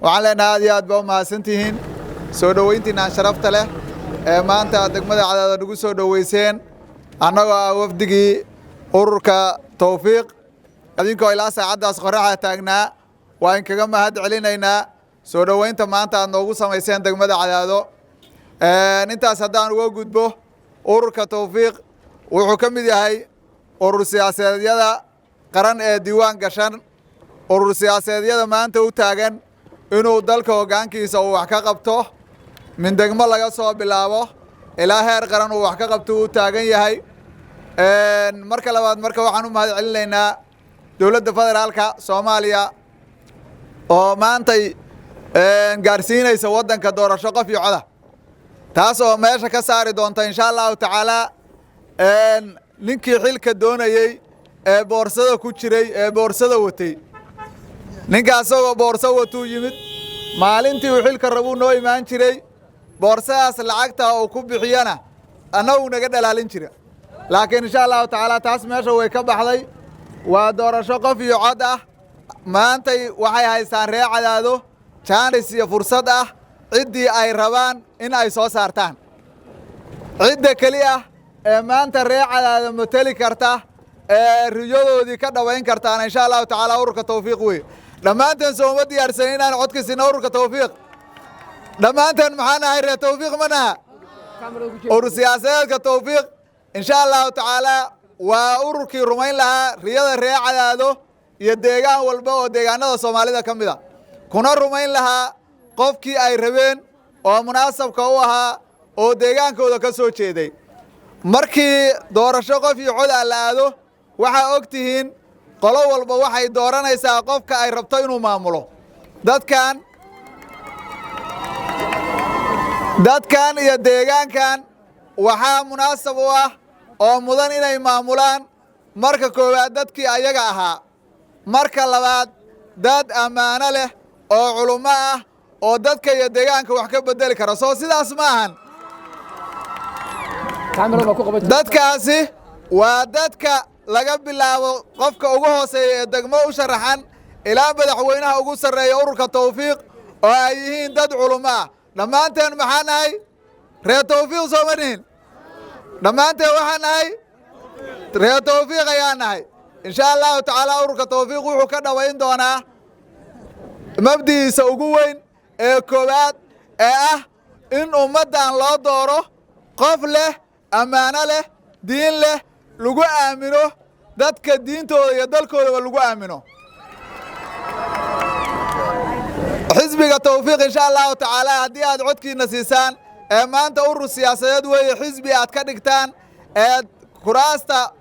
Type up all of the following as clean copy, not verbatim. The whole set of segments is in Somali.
Waxaan leenahay aad iyo aad baa u mahadsantihiin soo dhoweyntiinaan sharafta leh ee maanta degmada Cadaado nagu soo dhoweyseen, annagoo ah wafdigii ururka Towfiiq. Adinkoo ilaa saacaddaas qorraxda taagnaa, waa inkaga mahad celinaynaa soo dhoweynta maanta aad noogu samayseen degmada Cadaado. Intaas haddaan uga gudbo, ururka Towfiiq wuxuu ka mid yahay urur siyaasadeedyada qaran ee diiwaan gashan, urur siyaasadeedyada maanta u taagan inuu dalka hoggaankiisa uu wax ka qabto, min degmo laga soo bilaabo ilaa heer qaran uu wax ka qabto uu taagan yahay. Marka labaad, marka waxaan u mahad celinaynaa dowladda federaalka Soomaaliya oo maantay gaarsiinaysa waddanka doorasho qof iyo coda, taas oo meesha ka saari doonta, insha Allahu tacaalaa, ninkii xilka doonayey ee boorsada ku jiray, ee boorsada watay. Ninka asagoo boorso watuu yimid, maalintii uu xilka rabuu noo imaan jiray, boorsadaas lacagta uu ku bixiyana annagu naga dhalaalin jira. Laakiin insha Allahu tacaala taas meesha way ka baxday. Waa doorasho qof iyo cod ah. Maantay waxay haystaan reer Cadaado jaanis iyo fursad ah ciddii ay rabaan in ay soo saartaan. Cidda keli ah ee maanta reer Cadaado mateli karta ee riyadoodii ka dhawayn kartaana, insha Allahu tacaala, ururka Tawfiiq wey. Dhammaanteen sooma diyaarsan inaan codka siino ururka Tawfiiq? Dhammaanteen maxaa nahay? Reer Tawfiiq ma naha? Urur siyaasadeedka Tawfiiq, insha Allahu tacaala, waa ururkii rumayn lahaa riyada reer Cadaado iyo deegaan walba oo deegaanada Soomaalida ka mid a, kuna rumayn lahaa qofkii ay rabeen oo munaasabka u ahaa oo deegaankooda ka soo jeeday. Markii doorasho qof iyo cod a la aado, waxaa og tihiin qolo walba waxay dooranaysaa qofka ay rabto inuu maamulo. Dadkan iyo deegaankan waxaa munaasab u ah oo mudan inay maamulaan, marka koowaad, dadkii ayaga ahaa, marka labaad, dad ammaano leh oo culummo ah oo dadka iyo deegaanka wax ka beddeli kara. Soo sidaas ma ahan? Dadkaasi waa dadka laga bilaabo qofka ugu hooseeya ee degmo u sharaxan ilaa madaxweynaha ugu sarreeya ururka Tawfiiq, oo ay yihiin dad culummo ah. Dhammaanteen maxaa nahay? Reer Tawfiiq sooma nihin? Dhammaanteen waxaa nahay reer Tawfiiq ayaa nahay. Insha Allahu tacaala ururka Tawfiiq wuxuu ka dhowayn doonaa mabdi'iisa ugu weyn ee koowaad ee ah in ummaddan loo dooro qof leh ammaano leh, diin leh, lagu aamino dadka, diintooda iyo dalkoodaba lagu aamino. Xisbiga Tawfiiq, insha Allahu tacaala, haddii aad codkiinna siisaan ee maanta urur siyaasadeed weeye, xisbi aad ka dhigtaan ee kuraasta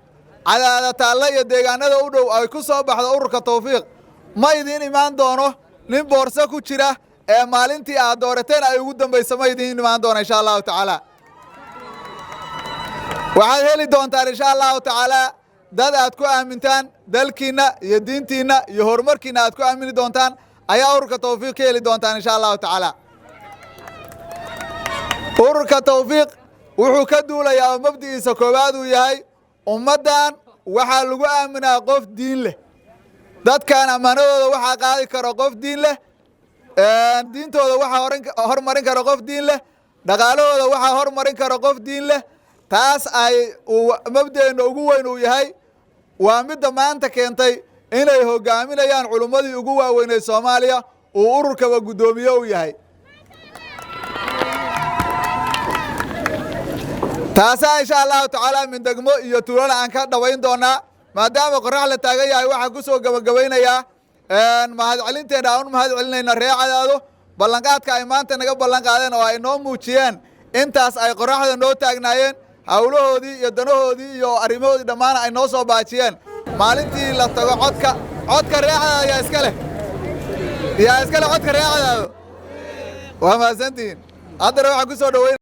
Cadaada taalla iyo deegaanada u dhow ay ku soo baxdo ururka Tawfiiq, ma idiin imaan doono nin boorso ku jira ee maalintii aad doorateen ay ugu dambayso. Ma idiin imaan doono, insha Allahu tacaala. Waxaad heli doontaan, insha Allahu tacaala, dad aad ku aamintaan dalkiinna iyo diintiinna iyo horumarkiinna aad ku aamini doontaan ayaa ururka Tawfiiq ka heli doontaan, insha Allahu tacaala. Ururka Tawfiiq wuxuu ka duulayaa oo mabdi'iisa koowaad uu yahay ummaddan waxaa lagu aaminaa qof diin leh. Dadkan ammaanadooda waxaa qaadi karo qof diin leh, diintooda waxaa hormarin karo qof diin leh, dhaqaalahooda waxaa hormarin karo qof diin leh. Taas ay mabda'eenna ugu weyn uu yahay waa midda maanta keentay inay hoggaaminayaan culummadii ugu waaweynay Soomaaliya, uu ururkaba guddoomiye u yahay. Taasaa, insha Allahu tacaala, min degmo iyo tuulana aan ka dhawayn doonaa. Maadaama qorrax la taagan yahay, waxaan ku soo gebagabaynayaa mahad celinteenna aan u mahad celinayna reer Cadaado ballanqaadka ay maanta naga ballan qaadeen oo ay noo muujiyeen intaas ay qorraxda noo taagnaayeen, howlahoodii iyo danahoodii iyo arrimahoodii dhammaana ay noo soo baajiyeen. Maalintii la tago codka, codka reer Cadaado yaa iska leh? Yaa iska leh codka reer Cadaado? Waa mahadsantihiin. Haddana waxaan ku soo dhaweyn